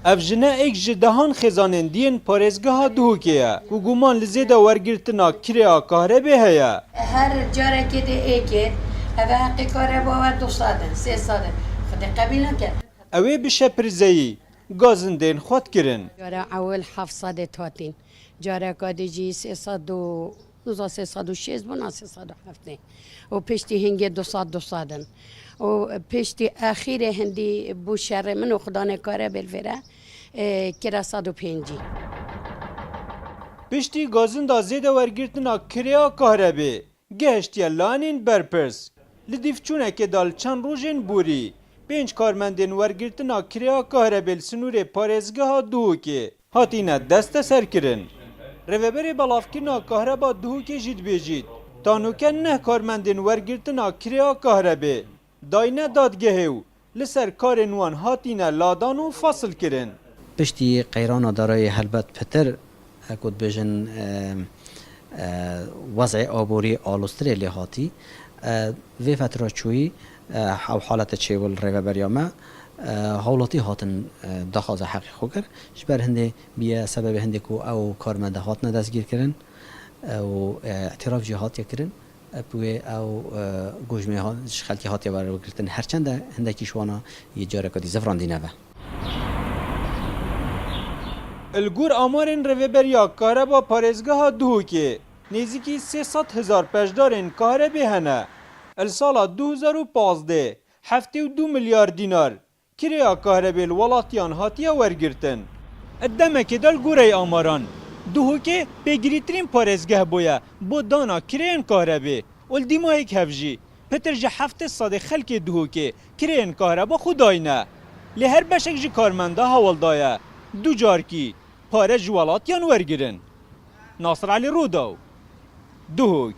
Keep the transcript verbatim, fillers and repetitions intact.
Ev jine êk ji dehan xêzanên diyên parêzgeha Duhokê ye ku guman li zêde wergirtina kirêya kahrebê heye. Her carekê dê êkê, ev e heqê karebo we du sed in, sê sed in. Xwedê qebîl neke. Ew ê bi şepirzeyî gazindên xwe dikirin. Cara ewil heft sedê hatîn. Careka dî jî sê sed û, niza sê sed û şêst bû, na sê sed û heftê. Û piştî hingê du sed, du sed in. Û piştî exîrê hindî bû şerê min û xudanê kare bêl vêre, e, kire sed û pêncî. Piştî gazinda zêde wergirtina kirêya kahrebê, gehiştiye lanên berpirs. Li dîvçûnekê de li çend rojên borî, pênc karmendên wergirtina kirêya kahrebê li sinûrê parêzgeha Duhokê hatine desteserkirin. Rêveberê belavkirina kahreba Duhokê jî dibêjît, ta nûke neh karmendên wergirtina kirêya kahrebê dayne dadgehê û li ser karên wan hatine ladan û fasilkirin. Piştî qeyrana darayê helbet pitir, e, ku dibêjin, e, e, wezê aborî aloztirê lê hatî. E, vê fetra çûyî, e, ew halete çêbû li rêveberiya me, e, hawlatî hatin, e, daxwaza heqê xwe kir. Ji ber hindê bûye sebebê hindê ku ew karmende hatine destgîrkirin, e, û, e, îtîraf jî hatiye kirin. Bi wê ew, e, gojmê ha-, ji xelkê hatiye wergirtin. Her çend e hindekî ji wana yê careke dî zivrandîne ve. Li gor amarên Rêveberiya Kareba Parêzgeha Duhokê, nêzîkî sê sed hezar beşdarên kahrebê hene. Li sala du hezar û pazdeh, heftê û du milyar dînar kirêya kahrebê li welatiyan hatiye wergirtin. Di demekê de li goreyê amaran, Duhokê pêgirîtirîn parêzgeh bûye bo dana kirêyên kahrebê û li dîmahêk hev jî pitir ji heftê sedê xelkê Duhokê kirêyên kahreba xwe dayne. Lê her beşek ji karmenda hewl daye du carkî pare ji welatiyan wergirin. Nasir Elî Rûdaw, Duhok.